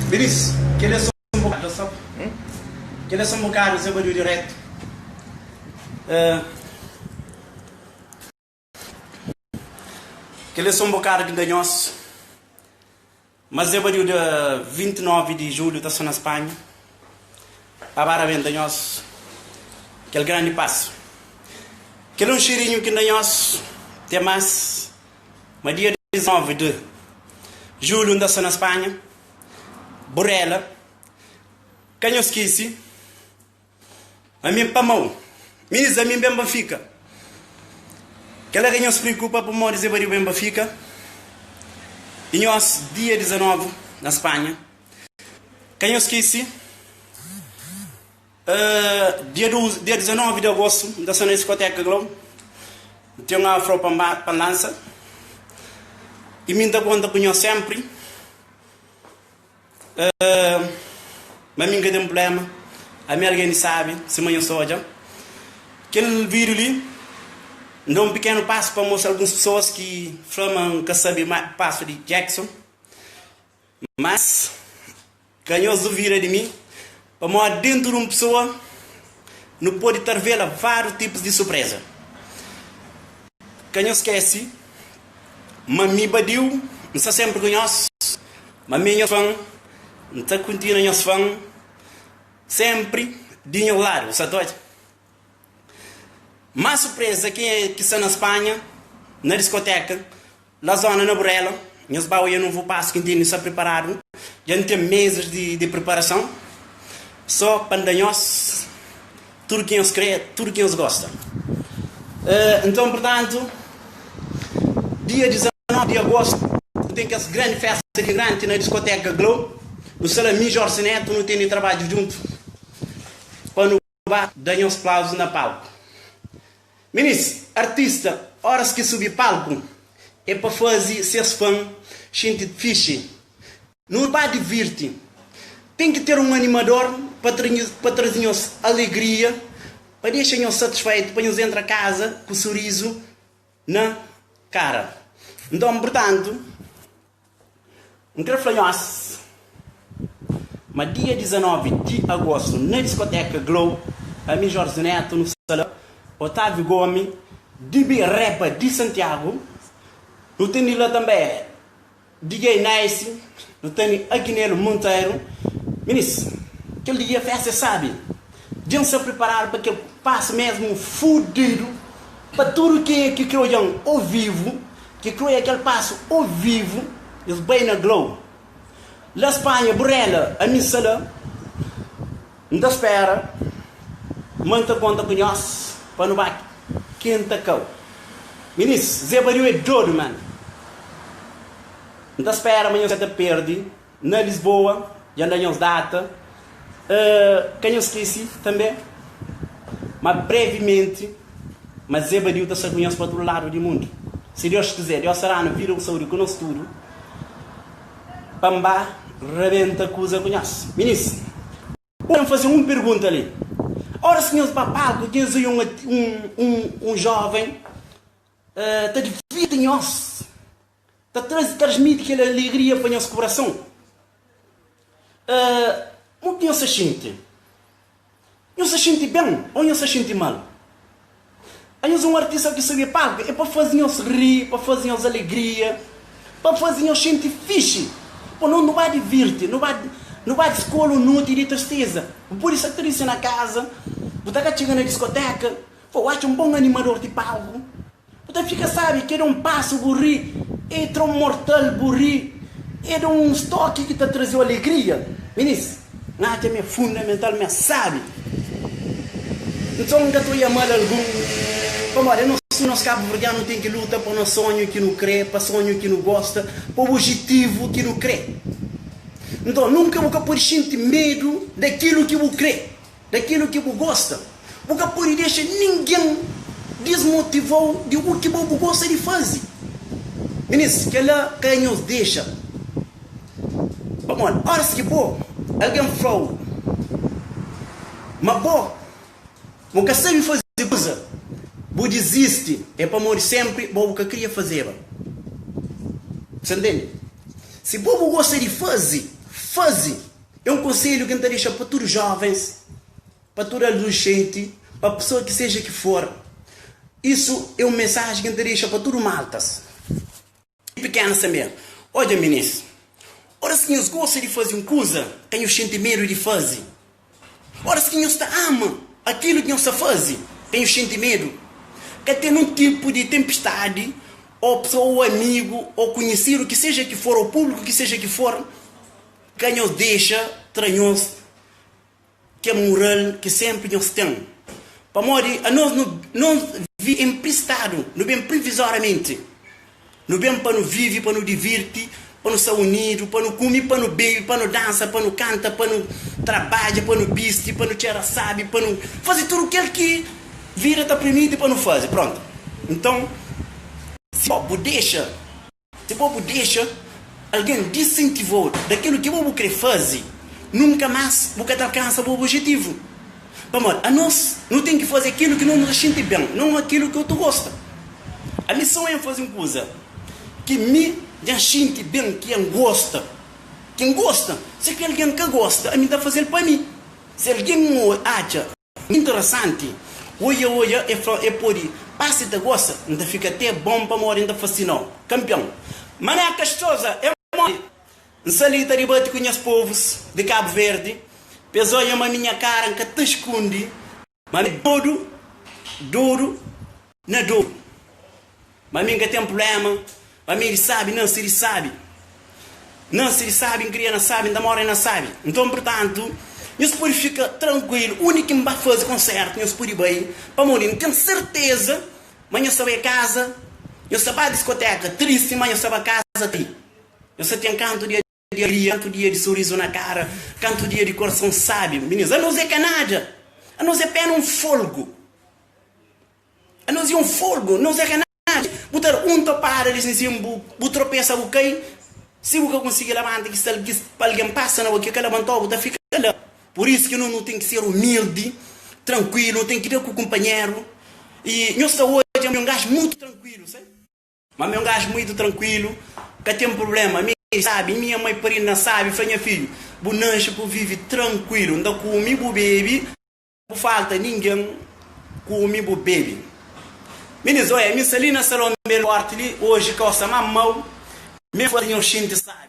Minis, kel é so un bokadu so. Kel é so un bokadu Zé Badiu diretu. Kel é so un bokadu ki N da nhos. Ma Zé Badiu dia 29 di julhu ta sta na Spanha pa ba rabenta nhos kel grandi pasu. Kel é un xerinhu ki N da nhos ten más. Ma dia 19 de julhu N ta sta na Spanha, Burela, ka nhos skese, ami pa mau, minis ami ben pa fika. Kela ka nhos preokupa pamodi Zé Badiu ben pa fika i nhos dia 19 na Spanha, ka nhos skese. Dia dia 19 di agostu N ta sta na diskoteka Glow N ten un afro pa N ba pa N lansa I mi N ta konta ku nhos senpri Ma mi N ka ten prubléma Ami algen di sabi sima nhos ta odja Kel vídiu li N da un pikenu pasu pa mostra alguns pesoas ki fla ma N ka sabi pasu di Jackson Mas, ka nhos duvida di mi, pamodi dentu di un pesoa nu pode ta revela várius tipus di surpreza. Ka nhos skese ma mi Badiu, N sta senpri ku nhos, ma mi é nhos fan, N ta kontinua nhos fan senpri di nhos ladu. Sa ta odja? Más surpreza kenha ki sta na Spanha, na diskoteka, La zona na Burela, nhos ba oia novu pasu ki N tene sta priparadu. Dja N ten mezis di priparason so pa N da nhos tudu ki nhos kre, tudu ki nhos gosta. Nton, purtantu, dia 19 di agostu nu ten kes grandi festa di granti na diskoteka Glow. Nu sta la mi, Jorge Neto, nu tene trabadju djuntu pa nu. Ba da nhos plauzu na palku. Minis, artista oras ki subi palku é pa fazi ses fan xinti fixi. Nu ba divirti. Ten ki ter un animador pa pa trazi nhos alegria, pa dexa nhos satisfeitu, pa nhos entra kaza ku surizu na kara. Nton, purtantu. N kre fla nhos ma dia 19 di agostu na diskoteka Glow, ami Jorge Neto nu sta la, Otávio Gomi, DB Repa di Santiago, nu teni la tanbe DJ Nice, nu teni Aguinelo Monteiro. Minis, kel dia festa é sabi, dja N sta priparadu pa kel pasu mesmu fudidu pa tudu kenha ki kre odja-m o vivu. Ki kroi aquel passo o vivo es bai na glow la Espanha burela ami sta la nta spera ma nta conta ku nhos pa nu ba kenta kau minis Zé Badiu é dodu man nta spera ma nhos ka ta perdi Na Lisboa, dja N da nhos data. Ka nhos skese tanbe ma brevimenti ma Zé Badiu ta sta ku nhos pa tudu ladu di mundu. Si Deus kizer, Deus ta da-nu vida ku saúdi ku nos tudu pa N ba rabenta kuza ku nhos. Minis, N faze un pergunta li. Óras ki nhos ba palku, nhos odja un jóven ta divirti nhos? Ta traze, transmiti kel alegria pa nhos kurason. Mo ki nhos ta xinti? Nhos ta xinti ben ô nhos ta xinti mal? Anhos é un artista ki subi palku é pa faze nhos ri, pa faze nhos alegria, pa faze nhos xinti fixi. Pô, no nu ba divirti, nu ba nu ba diskola un noti di tristeza. Bu pode sta tristi na kaza, bu ta ka txiga na diskoteka, pô, atxa un bon animador di palku. Bu ta fika sabi ke da un pasu bu ri, e tra un mortal bu ri, e da un stoki ki ta traze-u alegria. Minis, N atxa ma é fundamental ma é sabi. Nton N ka ta oia mal algun, pamodi anos nos kabuverdianu nu ten ki luta pa nos sonhu ki nu kre, pa sonhu ki nu gosta, pa obijetivu ki nu kre. Nton nunka bu ka pode xinti medu di kilu ki bu kre. Dakilu ki bu gosta. Bu ka pode dexa ningen dismotiva-u di u ki bo bu gosta di faze. Minis, kel-la ka nhos dexa. Pamodi óras ki bo algen fla-u ma bo bu ka sabe faze kuza, bu dizisti, é pamodi sénpri bo bu ka kria fazeba. Sa ntende? Si bo bu gosta di faze. Faze! É un konselhu ki N ta dexa pa tudu jovens, pa tudu adolescenti, pa pesoa ki seja ki for. Isu é un mensaji ki N ta dexa pa tudu maltas i pikénas tanbê. Odja minis, óras ki nhos gosta di faze un kuza, ka nhos xinti medu di faze. Óras ki nhos ta ama akilu ki nhos ta faze, ka nhos xinti medu. Ka ten nun tipu di tenpistadi ô pesoa ô amigu ô konhisidu ki seja ki for ô públiku ki seja ki for, ka nhos dexa tra nhos kel mural ki sénpri nhos ten. Pamodi anos nu nos vive enpristadu, nu ben privizoramenti. Nu ben pa nu vive, pa nu divirti, pa nu sta unidu, pa nu kume, pa nu bebe, pa nu dansa, pa nu kanta, pa nu trabadja, pa nu bisti, pa nu txera sábi, pa nu faze tudu kel ki vida ta permiti pa nu faze. Prontu. Nton, si bo bu dexa, si bo bu dexa algen disintivau da kelu ki bo bu kre faze, nunka más bu ka ta alkansa bu obijetivu. Pamodi anos nu ten ki faze akilu ki nos nu ta xinti ben, non akilu ki otu gosta. Ami so N faze un kuza ki mi dja N xinti ben, ki N gosta, ki N gosta. Si ki algen ka gosta, ami N ta faze-l pa mi. Si algen atxa interesanti, oia oia, e fla, e pode pasa i ta gosta, N ta fika te bon pamodi N ta fasina-u. Kanpion. Mané Kastoza, e modi? N sta li ta dibati ku nhas povus di Kabu Verdi pa es odja ma mi nha kara N ka ta skundi ma mi dodu dodu na dodu ma mi N ka ten prublema ma mi di sabi nansi di sabi nansi di sabi N kria na sabi N ta more na sabi nton purtantu nhos pode fika trankuilu undi ki N ba faze konsertu nhos pode bai pamodi N ten serteza ma nhos ta bai kaza nhos ta ba diskoteka tristi ma nhos ta ba kaza tri. Nhos ta ten kantu dia di alegria, kantu dia di sorizu na kara, kantu dia di korason sábi. Minis, anos é ka nada, anos é pena un folgu. Anos é un folgu, nos é ka nada. Bu ta da un topada di sin bu, bu tropesa, bu kai, si bu ka konsigi labanta, ki sta pa algen pasa na bo ki ka labantau, bu ta fika la. Pur isu ki nos nu ten ki ser umildi, trankuilu, nu ten ki da ku kunpanheru. I nhos ta odja mi un gaxu mutu trankuilu, sai? Ma mi é un gajo muito tranquilo, ka ten problema, mi sabi, minha mãe pari na sabi, fla nha fidju, bu nasce bu vive tranquilo, nta kumi bu bebi, bu falta ninguém kumi bu bebi. Minis, oia, mi sta li na salon Belo Forte li, hoje kau sta ma mau, mi faze nhos xinti sabi.